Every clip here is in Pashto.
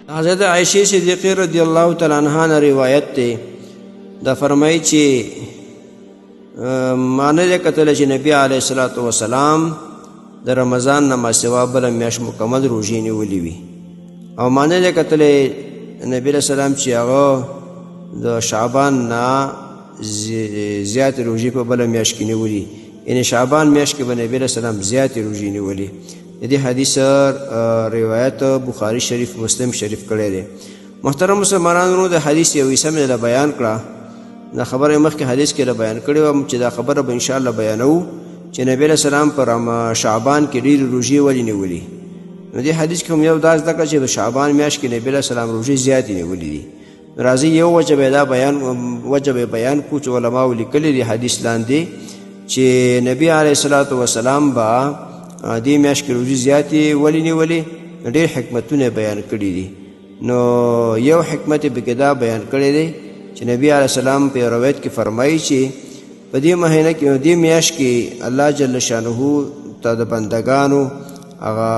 حضرت عائشې صدیقې رضی الله تعالی عنها نه روایت دی، دا فرمایي چې ما نه دی کتلی چې نبي علیه الصلاة والسلام د رمضان نه ماسوا بله میاشت مکمل روژې نیولې وي، او ما نه دی کتلی نبي علیه السلام چې هغه د شعبان نه زیاتې روژې په بله میاشت کې نیولي، یعنې شعبان میاشت کې به نبي علیه السلام زیاتې روژې نیولي. د دې حدیث روایت بخاري شریف، مسلم شریف کړی دی. محترم مسلمانانو، د حدیث یو حصه مې له بیان کړه، دا خبره مخکې حدیث کې له بیان کړې وه چې دا خبره به انشاءالله بیانوو چې نبی علیه السلام په شعبان کې ډېرې روژې ولې نیولي. نو دې حدیث کې هم یو دا زده کړه چې په شعبان میاشت کې نبی علیه السلام روژې زیاتې نیولې دي. راځي یو وجه به دا بیان، وجه به بیان کو چې علماو لیکلي دي حدیث لاندې چې نبی علیه الصلاة والسلام به دې میاشت کې روژې زیاتې ولې نیولې. ډېر حکمتونه بیان کړي دي. نو یو حکمت یې پکې دا بیان کړی دی چې نبی علیه السلام په روایت کې فرمایي چې په دې مهینه کې، دې میاشت کې الله جل شانه ته د بندګانو هغه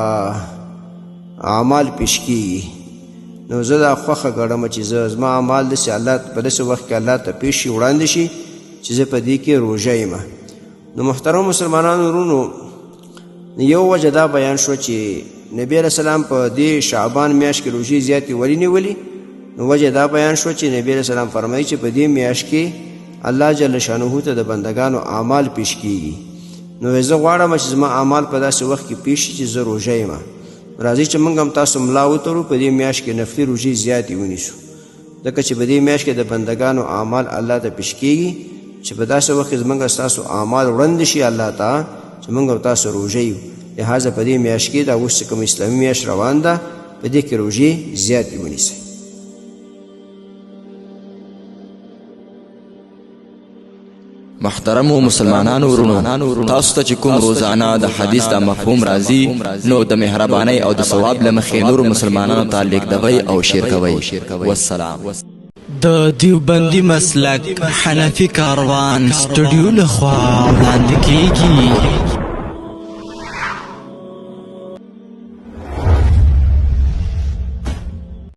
اعمال پیش کیږي. نو زه دا خوښه ګڼم چې زه زما اعمال داسې الله په داسې وخت کې الله ته پیش شي، وړاندې شي چې زه په دې کې روژه یم. نو محترم مسلمانانو ورونو، یو وجه دا بیان شو چې نبی علیه السلام په دې شعبان میاشت کې روژې زیاتې ولې نیولي. نو وجه دا بیان شو چې نبی علیه السلام فرمایي چې په دې میاشت کې الله جل شانه ته د بندګانو اعمال پیش کیږي. نو زه غواړم چې زما اعمال په داسې وخت کې پیش شي چې زه روژه یم. راځئ چې موږ هم تاسو ملا وتړو، په دې میاشت کې نفلي روژې زیاتې ونیسو، ځکه چې په دې میاشت کې د بندګانو اعمال الله ته پیش کیږي چې په داسې وخت کې زموږ ستاسو اعمال وړاندې شي الله ته چې موږ او تاسو روژه یو. لهذا په دې میاشت کې دا اوس چې کوم اسلامي میاشت روان ده په دې کې روژې زیاتې ونیسئ. محترمو مسلمانانو ورونو، تاسو ته چې کوم روزانه د حدیث دا مفهوم راځي نو د مهربانۍ او د ثواب له مخې نورو مسلمانانو ته لیږدوئ او شیر کوئ. والسلام. د دیوبندي مسلک حنفي کاروان سټډیو لخوا وړاندې کیږي.